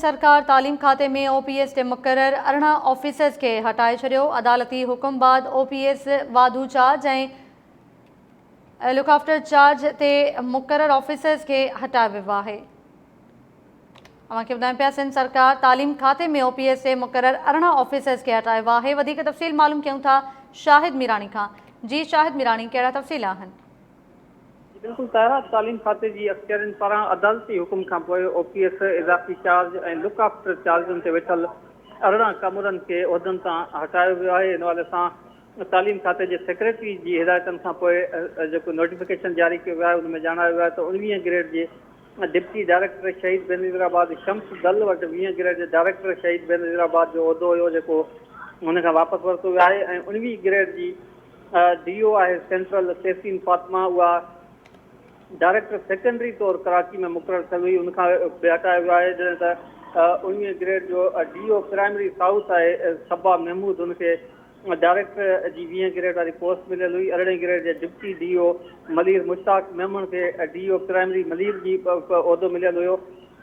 سرڪار تعليم کاتي ۾ او پي ايس تي مقرر 18 آفيسرز کي هٽائي ڇڏيو، عدالتي حڪم بعد او پي ايس واڌو چارج ۽ لڪ آفٽر چارج تي مقرر آفيسرز کي هٽايو ويو آهي. اوهان کي ٻڌايون پيا سنڌ سرڪار تعليم کاتي ۾ او پي ايس تي مقرر 18 آفيسرز کي هٽايو آهي، وڌيڪ تفصيل معلوم ڪيون ٿا شاهد ميراڻي کان، جي شاهد ميراڻي ڪهڙا تفصيل آهن؟ جي بلڪل طاهره، تعليم کاتي جي اختيارين پاران عدالتي حڪم کانپوء او پي ايس اضافي چارج ۽ لڪ آفٽر چارجن تي ويٺل 18 ڪامورن کي عهدن تان هٽايو ويو آهي. ان حوالي سان تعليم کاتي جي سيڪريٽري جي هدايتن کانپوء جيڪو نوٽيفڪيشن جاري ڪيو ويو آهي ان ۾ ڄاڻايو ويو آهي ته اڻويهين گريڊ جي ڊپٽي ڊائريڪٽر شهيد بينظير آباد شمس دل وٽ ويهين گريڊ جي ڊائريڪٽر شهيد بينظير آباد جو عهدو هيو جيڪو هن کان واپس ورتو ويو آهي ۽ اڻويهين گريڊ جي ڊي او آهي سينٽرل تحسين فاطمه اها ڊائريڪٽر سيڪنڊري طور ڪراچي ۾ مقرر ٿيل هئي ان کان به هٽايو ويو آهي جڏهن ته اڻويهين گريڊ جو ڊي او پرائمري سائوٿ آهي صبا محمود ان کي ڊائريڪٽر جي ويهين گريڊ واري پوسٽ مليل هئي ارڙهين گريڊ جي deputy D O Malir Mushtaq Memon کي ڊي او پرائمري ملير جي عهدو مليل هيو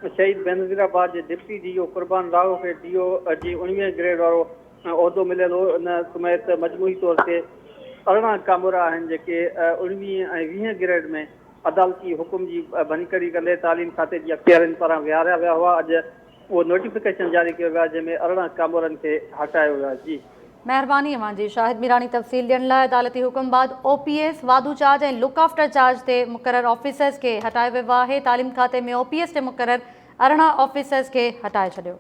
شهيد بينظير آباد جي ڊپٽي ڊي او قربان راهو کي ڊي او جي اڻويهين گريڊ وارو عهدو مليل هو، ان سميت مجموعي طور تي 18 ڪامورا آهن جيڪي اڻويهين ۽ ويهين گريڊ ۾ عدالتي حڪم جي ڀڃڪڙي ڪندي تعليم کاتي جي اختيارين پاران ويهاريا ويا هئا، اڄ اهو نوٽيفڪيشن جاري ڪيو ويو آهي جنهن ۾ 18 ڪامورن کي هٽايو ويو آهي. جي. مهرباني اوهان جي شاهد ميراڻي تفصيل ڏيڻ لاء عدالتي حڪم بعد او پي ايس واڌو چارج ۽ لڪ آفٽر چارج تي مقرر آفيسرز کي هٽايو ويو آهي تعليم کاتي ۾ او پي ايس تي مقرر 18 آفيسرز کي هٽائي ڇڏيو.